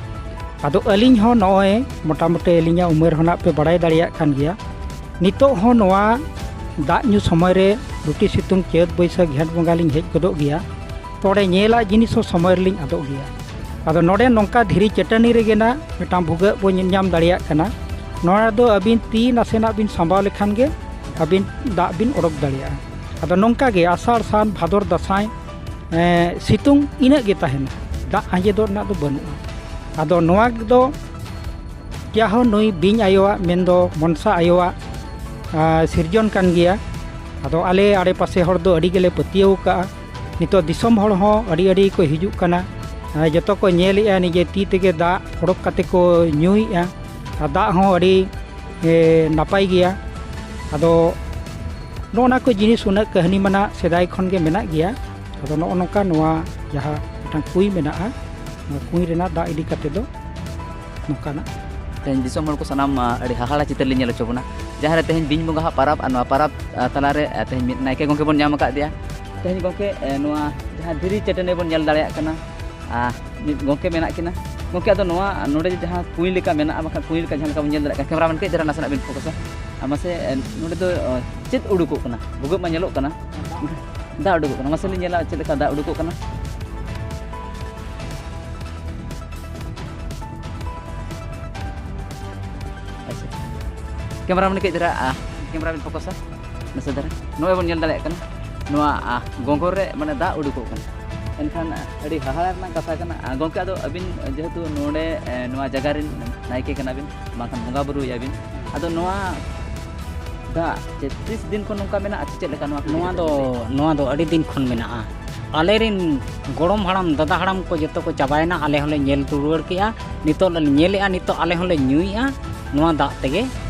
ᱟᱫᱚ ᱟᱹᱞᱤᱧ ᱦᱚᱸ ᱱᱚᱜᱼᱚᱭ ᱢᱚᱴᱟᱢᱩᱴᱤ ᱟᱹᱞᱤᱧᱟᱜ ᱩᱢᱮᱨ ᱦᱚᱸ ᱱᱟᱜ ᱯᱮ ᱵᱟᱲᱟᱭ ᱫᱟᱲᱮᱭᱟᱜ ᱠᱟᱱ ᱜᱮᱭᱟ, ᱱᱤᱛᱚᱜ ᱦᱚᱸ ᱱᱚᱣᱟ ᱫᱟᱜ ᱧᱩ ᱥᱚᱢᱚᱭ ᱨᱮ ᱨᱩᱴᱤ ᱥᱤᱛᱩᱝ ᱪᱟᱹᱛ ᱵᱟᱹᱭᱥᱟᱹᱠᱷ ᱡᱷᱮᱸᱴ ᱵᱚᱸᱜᱟ ᱞᱤᱧ ᱦᱮᱡ ᱜᱚᱫᱚᱜ ᱜᱮᱭᱟ᱾ ᱛᱚ ᱚᱸᱰᱮ ᱧᱮᱞᱟᱜ ᱡᱤᱱᱤᱥ ᱦᱚᱸ ᱥᱚᱢᱚᱭ ᱨᱮᱞᱤᱧ ᱟᱫᱚᱜ ᱜᱮᱭᱟ᱾ ᱟᱫᱚ ᱱᱚᱰᱮ ᱱᱚᱝᱠᱟ ᱫᱷᱤᱨᱤ ᱪᱟᱹᱴᱟᱹᱱᱤ ᱨᱮᱜᱮ ᱱᱟᱜ ᱢᱤᱫᱴᱟᱝ ᱵᱷᱩᱜᱟᱹᱜ ᱵᱚᱱ ᱧᱮᱞ ᱧᱟᱢ ᱫᱟᱲᱮᱭᱟᱜ ᱠᱟᱱᱟ᱾ ᱱᱚᱣᱟ ᱫᱚ ᱟᱹᱵᱤᱱ ᱛᱤ ᱱᱟᱥᱮᱱᱟᱜ ᱵᱤᱱ ᱥᱟᱢᱵᱟᱣ ᱞᱮᱠᱷᱟᱱ ᱜᱮ ᱟᱹᱵᱤᱱ ᱫᱟᱜ ᱵᱤᱱ ᱚᱰᱚᱠ ᱫᱟᱲᱮᱭᱟᱜᱼᱟ᱾ ᱟᱫᱚ ᱱᱚᱝᱠᱟ ᱜᱮ ᱟᱥᱟᱲ ᱥᱟᱱ ᱵᱷᱟᱫᱚᱨ ᱫᱟᱸᱥᱟᱭ, ᱮᱸ, ᱥᱤᱛᱩᱝ ᱤᱱᱟᱹᱜ ᱜᱮ ᱛᱟᱦᱮᱱᱟ, ᱫᱟᱜ ᱟᱸᱡᱮᱫᱚᱜ ᱨᱮᱱᱟᱜ ᱫᱚ ᱵᱟᱹᱱᱩᱜᱼᱟ᱾ ᱟᱫᱚ ᱱᱚᱣᱟ ᱫᱚ ᱡᱟᱦᱚ ᱱᱩᱭ ᱵᱤᱧ ᱟᱭᱳᱣᱟᱜ, ᱢᱮᱱᱫᱚ ᱢᱚᱱᱥᱟ ᱟᱭᱳᱣᱟᱜ, ᱟ, ᱥᱤᱨᱡᱚᱱ ᱠᱟᱱ ᱜᱮᱭᱟ᱾ ᱟᱫᱚ ᱟᱞᱮ ᱟᱲᱮᱯᱟᱥᱮ ᱦᱚᱲ ᱫᱚ ᱟᱹᱰᱤ ᱜᱮᱞᱮ ᱯᱟᱹᱛᱭᱟᱹᱣ ᱠᱟᱜᱼᱟ᱾ ᱱᱤᱛᱚᱜ ᱫᱤᱥᱚᱢ ᱦᱚᱲ ᱦᱚᱸ ᱟᱹᱰᱤ ᱟᱹᱰᱤ ᱠᱚ ᱦᱤᱡᱩᱜ ᱠᱟᱱᱟ᱾ ᱟ, ᱡᱚᱛᱚ ᱠᱚ ᱧᱮᱞᱮᱜᱼᱟ, ᱱᱤᱡᱮ ᱛᱤ ᱛᱮᱜᱮ ᱫᱟᱜ ᱚᱰᱚᱠ ᱠᱟᱛᱮ ᱠᱚ ᱧᱩᱭᱮᱜᱼᱟ᱾ ᱟᱨ ᱫᱟᱜ ᱦᱚᱸ ᱟᱹᱰᱤ, ᱮ, ᱱᱟᱯᱟᱭ ᱜᱮᱭᱟ᱾ ᱟᱫᱚ ᱱᱚᱜᱼᱚ ᱱᱟ ᱠᱚ ᱡᱤᱱᱤᱥ ᱩᱱᱟᱹᱜ ᱠᱟᱹᱦᱱᱤ ᱢᱟᱱᱟ ᱥᱮᱫᱟᱭ ᱠᱷᱚᱱ ᱜᱮ ᱢᱮᱱᱟᱜ ᱜᱮᱭᱟ᱾ ᱟᱫᱚ ᱱᱚᱜᱼᱚ ᱱᱚᱝᱠᱟ ᱱᱚᱣᱟ ᱡᱟᱦᱟᱸ ᱢᱤᱫᱴᱟᱝ ᱠᱩᱸᱭ ᱢᱮᱱᱟᱜᱼᱟ, ᱱᱚᱣᱟ ᱠᱩᱸᱭ ᱨᱮᱱᱟᱜ ᱫᱟᱜ ᱤᱫᱤ ᱠᱟᱛᱮ ᱫᱚ ᱱᱚᱝᱠᱟᱱᱟᱜ᱾ ᱛᱮᱦᱮᱧ ᱫᱤᱥᱚᱢ ᱦᱚᱲ ᱠᱚ ᱥᱟᱱᱟᱢ, ᱟ, ᱟᱹᱰᱤ ᱦᱟᱦᱟᱲᱟ ᱪᱤᱛᱟᱹᱨ ᱞᱤᱧ ᱧᱮᱞ ᱦᱚᱪᱚ ᱵᱚᱱᱟ, ᱡᱟᱦᱟᱸ ᱨᱮ ᱛᱮᱦᱮᱧ ᱵᱤᱧ ᱵᱚᱸᱜᱟ ᱦᱟᱜ ᱯᱟᱨᱟᱵᱽ, ᱟᱨ ᱱᱚᱣᱟ ᱯᱟᱨᱟᱵᱽ, ᱟ, ᱛᱟᱞᱟᱨᱮ, ᱟ, ᱛᱮᱦᱮᱧ ᱢᱤᱫ ᱱᱟᱭᱠᱮ ᱜᱚᱢᱠᱮ ᱵᱚᱱ ᱧᱟᱢ ᱟᱠᱟᱫ ᱫᱮᱭᱟ᱾ ᱛᱮᱦᱮᱧ ᱜᱚᱢᱠᱮ, ᱮ, ᱱᱚᱣᱟ ᱡᱟᱦᱟᱸ ᱫᱷᱤᱨᱤ ᱪᱟᱹᱴᱟᱹᱱᱤ ᱵᱚᱱ ᱧᱮᱞ ᱫᱟᱲᱮᱭᱟᱜ ᱠᱟᱱᱟ, ᱟ, ᱢᱤᱫ ᱜᱚᱢᱠᱮ ᱢᱮᱱᱟᱜ ᱠᱤᱱᱟ᱾ ᱜᱚᱢᱠᱮ, ᱟᱫᱚ ᱱᱚᱣᱟ ᱱᱚᱰᱮ ᱡᱟᱦᱟᱸ ᱠᱩᱸᱭ ᱞᱮᱠᱟ ᱢᱮᱱᱟᱜᱼᱟ, ᱵᱟᱠᱷᱟᱱ ᱠᱩᱸᱭ ᱞᱮᱠᱟ ᱡᱟᱦᱟᱸ ᱞᱮᱠᱟ ᱵᱚᱱ ᱧᱮᱞ ᱫᱟᱲᱮᱭᱟᱜ ᱠᱟᱱᱟ, ᱠᱮᱢᱮᱨᱟᱢᱮᱱ ᱠᱟᱹᱡ ᱫᱷᱟᱨᱟ ᱱᱟᱥᱮᱱᱟᱜ ᱵᱤᱱ ᱯᱷᱳᱠᱟᱥᱟ᱾ ᱟᱨ ᱢᱟᱥᱮ, ᱮ, ᱱᱚᱰᱮ ᱫᱚ, ᱚ, ᱪᱮᱫ ᱩᱰᱩᱠᱚᱜ ᱠᱟᱱᱟ? ᱵᱷᱩᱜᱟᱹᱜ ᱢᱟ ᱧᱮᱞᱚᱜ ᱠᱟᱱᱟ, ᱫᱟᱜ ᱩᱰᱩᱠᱚᱜ ᱠᱟᱱᱟ᱾ ᱢᱟᱥᱮ ᱞᱤᱧ ᱧᱮᱞᱟ ᱪᱮᱫ ᱞᱮᱠᱟ ᱫᱟᱜ ᱩᱰᱩᱠᱚᱜ ᱠᱟᱱᱟ᱾ ᱟᱪᱪᱷᱟ, ᱠᱮᱢᱮᱨᱟᱢᱮᱱ ᱠᱟᱹᱡ ᱫᱷᱟᱨᱟ, ᱟ, ᱠᱮᱢᱮᱨᱟ ᱵᱤᱱ ᱯᱷᱳᱠᱟᱥᱟ ᱱᱟᱥᱮ ᱫᱷᱟᱨᱟ᱾ ᱱᱚᱜᱼᱚᱭ ᱵᱚᱱ ᱧᱮᱞ ᱫᱟᱲᱮᱭᱟᱜ ᱠᱟᱱᱟ, ᱱᱚᱣᱟ, ᱟ, ᱜᱚᱸᱜᱷᱚᱨ ᱨᱮ ᱢᱟᱱᱮ ᱫᱟᱜ ᱩᱰᱩᱠᱚᱜ ᱠᱟᱱᱟ᱾ ᱮᱱᱠᱷᱟᱱ, ᱟ, ᱟᱹᱰᱤ ᱦᱟᱦᱟᱲᱟ ᱨᱮᱱᱟᱜ ᱠᱟᱛᱷᱟ ᱠᱟᱱᱟ᱾ ᱟ, ᱜᱚᱢᱠᱮ, ᱟᱫᱚ ᱟᱹᱵᱤᱱ ᱡᱮᱦᱮᱛᱩ ᱱᱚᱰᱮ, ᱮ, ᱱᱚᱣᱟ ᱡᱟᱭᱜᱟ ᱨᱮᱱ ᱱᱟᱭᱠᱮ ᱠᱟᱱᱟ ᱵᱤᱱ, ᱵᱟᱝᱠᱷᱟᱱ ᱵᱚᱸᱜᱟ ᱵᱩᱨᱩᱭᱟᱵᱤᱱ, ᱟᱫᱚ ᱱᱚᱣᱟ ᱫᱟᱜ ᱪᱮ ᱛᱤᱥ ᱫᱤᱱ ᱠᱷᱚᱱ ᱱᱚᱝᱠᱟ ᱢᱮᱱᱟᱜᱼᱟ, ᱪᱮ ᱪᱮᱫ ᱞᱮᱠᱟ ᱱᱚᱣᱟ ᱠᱚ ᱱᱚᱣᱟ ᱤᱫᱤ ᱫᱚ, ᱠᱟᱛᱮ? ᱱᱚᱣᱟ ᱫᱚ ᱟᱹᱰᱤ ᱫᱤᱱ ᱠᱷᱚᱱ ᱢᱮᱱᱟᱜᱼᱟ᱾ ᱟᱞᱮᱨᱮᱱ ᱜᱚᱲᱚᱢ ᱦᱟᱲᱟᱢ, ᱫᱟᱫᱟ ᱦᱟᱲᱟᱢ ᱠᱚ ᱡᱚᱛᱚ ᱠᱚ ᱪᱟᱵᱟᱭᱮᱱᱟ, ᱟᱞᱮ ᱦᱚᱸᱞᱮ ᱧᱮᱞ ᱨᱩᱣᱟᱹᱲ ᱠᱮᱜᱼᱟ᱾ ᱱᱤᱛᱚᱜ ᱞᱮ ᱧᱮᱞᱮᱜᱼᱟ, ᱱᱤᱛᱚᱜ ᱟᱞᱮ ᱦᱚᱸᱞᱮ ᱧᱩᱭᱮᱜᱼᱟ, ᱱᱚᱣᱟ ᱫᱟᱜ ᱛᱮᱜᱮ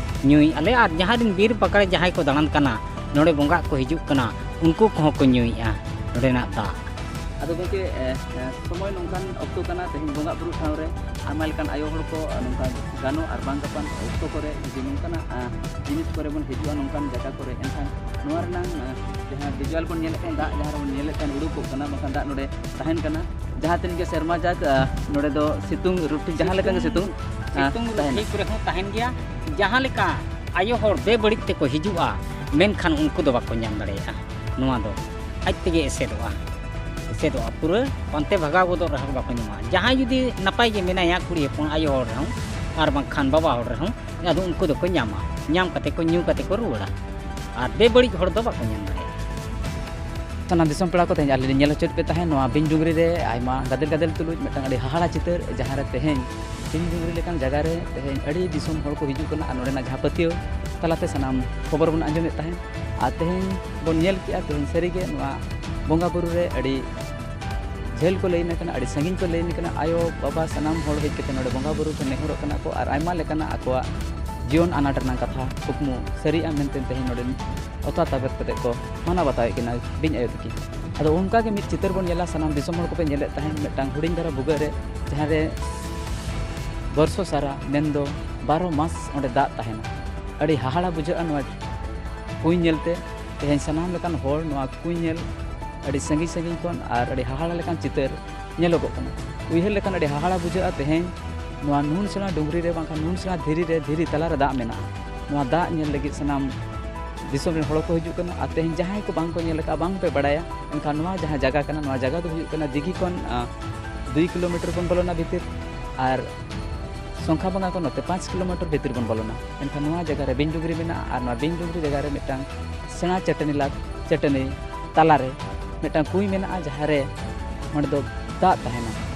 ᱧᱩᱭᱮᱜᱼᱟ ᱞᱮ᱾ ᱟᱨ ᱡᱟᱦᱟᱸ ᱨᱮᱱ ᱵᱤᱨ ᱯᱟᱠᱟᱲ ᱡᱟᱦᱟᱸᱭ ᱠᱚ ᱫᱟᱬᱟᱱ ᱠᱟᱱᱟ, ᱱᱚᱰᱮ ᱵᱚᱸᱜᱟᱜ ᱠᱚ ᱦᱤᱡᱩᱜ ᱠᱟᱱᱟ, ᱩᱱᱠᱩ ᱠᱚᱦᱚᱸ ᱠᱚ ᱧᱩᱭᱮᱜᱼᱟ ᱱᱚᱰᱮᱱᱟᱜ ᱫᱟᱜ᱾ ᱟᱫᱚ ᱜᱚᱢᱠᱮ, ᱮ, ᱮ, ᱥᱚᱢᱚᱭ ᱱᱚᱝᱠᱟᱱ ᱚᱠᱛᱚ ᱠᱟᱱᱟ, ᱛᱮᱦᱮᱧ ᱵᱚᱸᱜᱟ ᱵᱩᱨᱩ ᱴᱷᱟᱶ ᱨᱮ ᱟᱭᱢᱟ ᱞᱮᱠᱟᱱ ᱟᱭᱳ ᱦᱚᱲ ᱠᱚ, ᱮ, ᱱᱚᱝᱠᱟ ᱜᱟᱱᱚᱜ ᱟᱨ ᱵᱟᱝ ᱜᱟᱯᱟᱱ ᱚᱠᱛᱚ ᱠᱚᱨᱮ ᱡᱩᱫᱤ ᱱᱚᱝᱠᱟᱱᱟᱜ, ᱮ, ᱡᱤᱱᱤᱥ ᱠᱚᱨᱮ ᱵᱚᱱ ᱦᱤᱡᱩᱜᱼᱟ, ᱱᱚᱝᱠᱟᱱ ᱡᱟᱭᱜᱟ ᱠᱚᱨᱮ, ᱮᱱᱠᱷᱟᱱ ᱱᱚᱣᱟ ᱨᱮᱱᱟᱝ, ᱮ, ᱡᱟᱦᱟᱸ visual ᱵᱚᱱ ᱧᱮᱞᱮᱫ ᱠᱟᱱ, ᱫᱟᱜ ᱡᱟᱦᱟᱸ ᱨᱮᱵᱚᱱ ᱧᱮᱞᱮᱫ ᱠᱟᱱ ᱩᱰᱩᱠᱚᱜ ᱠᱟᱱᱟ, ᱵᱟᱝᱠᱷᱟᱱ ᱫᱟᱜ ᱱᱚᱰᱮ ᱛᱟᱦᱮᱱ ᱠᱟᱱᱟ, ᱡᱟᱦᱟᱸ ᱛᱤᱱᱟᱹᱜ ᱜᱮ ᱥᱮᱨᱢᱟ ᱡᱟᱠ, ᱮ, ᱱᱚᱰᱮ ᱫᱚ ᱥᱤᱛᱩᱝ ᱨᱩᱴᱤ ᱡᱟᱦᱟᱸ ᱞᱮᱠᱟ ᱜᱮ ᱥᱤᱛᱩᱝ, ᱮ, ᱥᱤᱛᱩᱝ ᱛᱟᱦᱮᱱᱟ᱾ ᱨᱩᱴᱤ ᱠᱚᱨᱮ ᱦᱚᱸ ᱛᱟᱦᱮᱱ ᱜᱮᱭᱟ᱾ ᱡᱟᱦᱟᱸ ᱞᱮᱠᱟ ᱟᱭᱳ ᱦᱚᱲ ᱵᱮᱵᱟᱹᱲᱤᱡ ᱛᱮᱠᱚ ᱦᱤᱡᱩᱜᱼᱟ, ᱢᱮᱱᱠᱷᱟᱱ ᱩᱱᱠᱩ ᱫᱚ ᱵᱟᱠᱚ ᱧᱟᱢ ᱫᱟᱲᱮᱭᱟᱜᱼᱟ᱾ ᱱᱚᱣᱟ ᱫᱚ ᱟᱡ ᱛᱮᱜᱮ ᱮᱥᱮᱫᱚᱜᱼᱟ, ᱮᱥᱮᱫᱚᱜᱼᱟ, ᱯᱩᱨᱟᱹ ᱯᱟᱱᱛᱮ ᱵᱷᱟᱜᱟᱣ ᱜᱚᱫᱚᱜ ᱨᱮᱦᱚᱸ ᱵᱟᱠᱚ ᱧᱟᱢᱟ᱾ ᱡᱟᱦᱟᱸᱭ ᱡᱩᱫᱤ ᱱᱟᱯᱟᱭ ᱜᱮ ᱢᱮᱱᱟᱭᱟ, ᱠᱩᱲᱤ ᱦᱚᱯᱚᱱ ᱟᱭᱳ ᱦᱚᱲ ᱨᱮᱦᱚᱸ ᱟᱨ ᱵᱟᱝᱠᱷᱟᱱ ᱵᱟᱵᱟ ᱦᱚᱲ ᱨᱮᱦᱚᱸ, ᱟᱫᱚ ᱩᱱᱠᱩ ᱫᱚᱠᱚ ᱧᱟᱢᱟ, ᱧᱟᱢ ᱠᱟᱛᱮ ᱠᱚ ᱧᱩ ᱠᱟᱛᱮ ᱠᱚ ᱨᱩᱣᱟᱹᱲᱟ, ᱟᱨ ᱵᱮᱵᱟᱹᱲᱤᱡ ᱦᱚᱲ ᱫᱚ ᱵᱟᱠᱚ ᱧᱟᱢ ᱫᱟᱲᱮᱭᱟᱜᱼᱟ᱾ ᱥᱟᱱᱟᱢ ᱫᱤᱥᱚᱢ ᱯᱮᱲᱟ ᱠᱚ, ᱛᱮᱦᱮᱧ ᱟᱞᱮ ᱞᱮ ᱧᱮᱞ ᱦᱚᱪᱚᱭᱮᱫ ᱯᱮ ᱛᱟᱦᱮᱸᱫ ᱱᱚᱣᱟ ᱵᱤᱧ ᱰᱩᱝᱨᱤ ᱨᱮ ᱟᱭᱢᱟ ᱜᱟᱫᱮᱞ ᱜᱟᱫᱮᱞ ᱛᱩᱞᱩᱡ ᱢᱤᱫᱴᱟᱝ ᱟᱹᱰᱤ ᱦᱟᱦᱟᱲᱟ ᱪᱤᱛᱟᱹᱨ, ᱡᱟᱦᱟᱸ ᱨᱮ ᱛᱮᱦᱮᱧ ᱵᱤᱧ ᱰᱩᱝᱨᱤ ᱞᱮᱠᱟᱱ ᱡᱟᱭᱜᱟ ᱨᱮ ᱛᱮᱦᱮᱧ ᱟᱹᱰᱤ ᱫᱤᱥᱚᱢ ᱦᱚᱲ ᱠᱚ ᱦᱤᱡᱩᱜ ᱠᱟᱱᱟ ᱟᱨ ᱱᱚᱰᱮᱱᱟᱜ ᱡᱟᱦᱟᱸ ᱯᱟᱹᱛᱭᱟᱹᱣ ᱛᱟᱞᱟᱛᱮ ᱥᱟᱱᱟᱢ ᱠᱷᱚᱵᱚᱨ ᱵᱚᱱ ᱟᱸᱡᱚᱢᱮᱫ ᱛᱟᱦᱮᱸᱫ᱾ ᱟᱨ ᱛᱮᱦᱮᱧ ᱵᱚᱱ ᱧᱮᱞ ᱠᱮᱜᱼᱟ, ᱛᱮᱦᱮᱧ ᱥᱟᱹᱨᱤᱜᱮ ᱱᱚᱣᱟ ᱵᱚᱸᱜᱟ ᱵᱩᱨᱩ ᱨᱮ ᱟᱹᱰᱤ ᱡᱷᱟᱹᱞ ᱠᱚ ᱞᱟᱹᱭᱤᱱ ᱠᱟᱱᱟ, ᱟᱹᱰᱤ ᱥᱟᱺᱜᱤᱧ ᱠᱚ ᱞᱟᱹᱭᱤᱱ ᱠᱟᱱᱟ᱾ ᱟᱭᱳ ᱵᱟᱵᱟ ᱥᱟᱱᱟᱢ ᱦᱚᱲ ᱦᱮᱡ ᱠᱟᱛᱮ ᱱᱚᱰᱮ ᱵᱚᱸᱜᱟ ᱵᱩᱨᱩ ᱠᱚ ᱱᱮᱦᱚᱨᱚᱜ ᱠᱟᱱᱟ ᱠᱚ ᱟᱨ ᱟᱭᱢᱟ ᱞᱮᱠᱟᱱᱟᱜ ᱟᱠᱚᱣᱟᱜ ᱡᱤᱭᱚᱱ ᱟᱱᱟᱴ ᱨᱮᱱᱟᱜ ᱠᱟᱛᱷᱟ ᱠᱩᱠᱢᱩ ᱥᱟᱹᱨᱤᱜᱼᱟ ᱢᱮᱱᱛᱮ ᱛᱮᱦᱮᱧ ᱱᱚᱰᱮᱱ ᱚᱛᱟ ᱛᱟᱵᱮᱨ ᱠᱟᱛᱮ ᱠᱚ ᱢᱟᱱᱟᱣ ᱵᱟᱛᱟᱣᱮᱫ ᱠᱤᱱᱟ ᱵᱤᱧ ᱟᱭᱳ ᱛᱟᱹᱠᱤᱱ᱾ ᱟᱫᱚ ᱚᱱᱠᱟ ᱜᱮ ᱢᱤᱫ ᱪᱤᱛᱟᱹᱨ ᱵᱚᱱ ᱧᱮᱞᱟ, ᱥᱟᱱᱟᱢ ᱫᱤᱥᱚᱢ ᱦᱚᱲ ᱠᱚᱯᱮ ᱧᱮᱞᱮᱫ ᱛᱟᱦᱮᱸᱫ ᱢᱤᱫᱴᱟᱝ ᱦᱩᱰᱤᱧ ᱫᱷᱟᱨᱟ ᱵᱷᱩᱜᱟᱹᱜ ᱨᱮ, ᱡᱟᱦᱟᱸ ᱨᱮ ᱵᱚᱨᱥᱚ ᱥᱟᱨᱟ ᱢᱮᱱᱫᱚ ᱵᱟᱨᱚ ᱢᱟᱥ ᱚᱸᱰᱮ ᱫᱟᱜ ᱛᱟᱦᱮᱱᱟ᱾ ᱟᱹᱰᱤ ᱦᱟᱦᱟᱲᱟ ᱵᱩᱡᱷᱟᱹᱜᱼᱟ ᱱᱚᱣᱟ ᱠᱩᱧ ᱧᱮᱞᱛᱮ᱾ ᱛᱮᱦᱮᱧ ᱥᱟᱱᱟᱢ ᱞᱮᱠᱟᱱ ᱦᱚᱲ ᱱᱚᱣᱟ ᱠᱩᱧ ᱧᱮᱞ ᱟᱹᱰᱤ ᱥᱟᱺᱜᱤᱧ ᱥᱟᱺᱜᱤᱧ ᱠᱷᱚᱱ ᱟᱨ ᱟᱹᱰᱤ ᱦᱟᱦᱟᱲᱟ ᱞᱮᱠᱟᱱ ᱪᱤᱛᱟᱹᱨ ᱧᱮᱞᱚᱜᱚᱜ ᱠᱟᱱᱟ᱾ ᱩᱭᱦᱟᱹᱨ ᱞᱮᱠᱷᱟᱱ ᱟᱹᱰᱤ ᱦᱟᱦᱟᱲᱟ ᱵᱩᱡᱷᱟᱹᱜᱼᱟ, ᱛᱮᱦᱮᱧ ᱱᱚᱣᱟ ᱱᱩᱱ ᱥᱮᱬᱟ ᱰᱩᱝᱨᱤ ᱨᱮ ᱵᱟᱝᱠᱷᱟᱱ ᱱᱩᱱ ᱥᱮᱬᱟ ᱫᱷᱤᱨᱤ ᱨᱮ, ᱫᱷᱤᱨᱤ ᱛᱟᱞᱟᱨᱮ ᱫᱟᱜ ᱢᱮᱱᱟᱜᱼᱟ᱾ ᱱᱚᱣᱟ ᱫᱟᱜ ᱧᱮᱞ ᱞᱟᱹᱜᱤᱫ ᱥᱟᱱᱟᱢ ᱫᱤᱥᱚᱢ ᱨᱮᱱ ᱦᱚᱲ ᱠᱚ ᱦᱤᱡᱩᱜ ᱠᱟᱱᱟ᱾ ᱟᱨ ᱛᱮᱦᱮᱧ ᱡᱟᱦᱟᱸᱭ ᱠᱚ ᱵᱟᱝ ᱠᱚ ᱧᱮᱞ ᱟᱠᱟᱫᱼᱟ, ᱵᱟᱝ ᱯᱮ ᱵᱟᱲᱟᱭᱟ, ᱮᱱᱠᱷᱟᱱ ᱱᱚᱣᱟ ᱡᱟᱦᱟᱸ ᱡᱟᱭᱜᱟ ᱠᱟᱱᱟ, ᱱᱚᱣᱟ ᱡᱟᱭᱜᱟ ᱫᱚ ᱦᱩᱭᱩᱜ ᱠᱟᱱᱟ ᱫᱤᱜᱷᱤ ᱠᱷᱚᱱ, ᱟᱸ, ᱫᱩᱭ ᱠᱤᱞᱳᱢᱤᱴᱟᱨ ᱵᱚᱱ ᱵᱚᱞᱚᱱᱟ ᱵᱷᱤᱛᱤᱨ, ᱟᱨ ᱥᱚᱝᱠᱷᱟ ᱵᱚᱸᱜᱟ ᱠᱷᱚᱱ ᱱᱚᱛᱮ ᱯᱟᱸᱪ ᱠᱤᱞᱳᱢᱤᱴᱟᱨ ᱵᱷᱤᱛᱤᱨ ᱵᱚᱱ ᱵᱚᱞᱚᱱᱟ᱾ ᱮᱱᱠᱷᱟᱱ ᱱᱚᱣᱟ ᱡᱟᱭᱜᱟ ᱨᱮ ᱵᱤᱧ ᱰᱩᱝᱨᱤ ᱢᱮᱱᱟᱜᱼᱟ, ᱟᱨ ᱱᱚᱣᱟ ᱵᱤᱧ ᱰᱩᱝᱨᱤ ᱡᱟᱭᱜᱟ ᱨᱮ ᱢᱤᱫᱴᱟᱝ ᱥᱮᱬᱟ ᱪᱟᱹᱴᱟᱹᱱᱤ ᱞᱟ-, ᱪᱟᱹᱴᱟᱹᱱᱤ ᱛᱟᱞᱟᱨᱮ ᱢᱤᱫᱴᱟᱝ ᱠᱩᱸᱭ ᱢᱮᱱᱟᱜᱼᱟ, ᱡᱟᱦᱟᱸ ᱨᱮ ᱚᱸᱰᱮ ᱫᱚ ᱫᱟᱜ ᱛᱟᱦᱮᱱᱟ᱾